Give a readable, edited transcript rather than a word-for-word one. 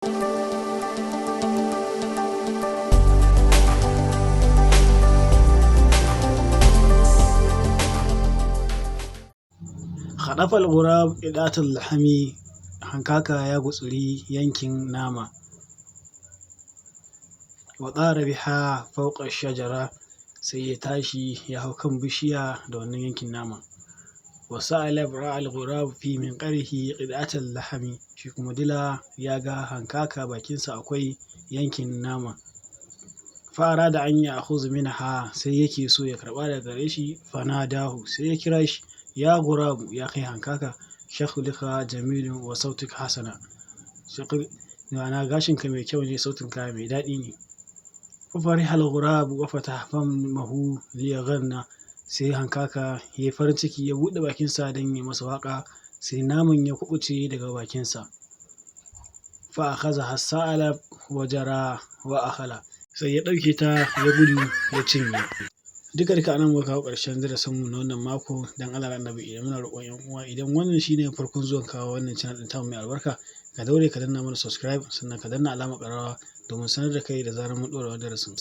Khadafa al-ghurab idatul lahami, hankaka ya gutsuri yankin nama. Wa tsara biha fawqa shajara, sai ya tashi ya hau kan bishiya da wannan yankin nama. Wa sa'ala al-ghurab fi minqarihi idatul lahami, shi kuma dila ya ga hankaka bakinsa akwai yankin nama. Fara da an yi akhuzu minha, sai yake so ya karba daga gare shi. Fanadahu, sai ya kira shi: ya gurabu, ya kai hankaka, shakhluka jamilun wa sautuka hasana, ma'ana gashinka mai kyau ne, sautinka mai daɗi ne. Fafariha al-ghurab wa fataha famahu liyaghanna, sai hankaka ya farin ciki ya buɗe bakinsa don ya masa waƙa, sai naman ya kuɓuce daga bakinsa. Fa akhadha hasala wa jara wa akhala, sai ya ɗauke ta ya gudu ya cinye. Duka duka anan muka kawo ƙarshen darasin mu na wannan mako. Dan Allah Annabi, idan muna roƙon ƴan uwa, idan wannan shine farkon zuwan kawo wannan channel ɗin tamu mai albarka, ka daure ka danna mana subscribe, sannan ka danna alamar ƙararrawa domin sanar da kai da zarar mun ɗora wani darasin.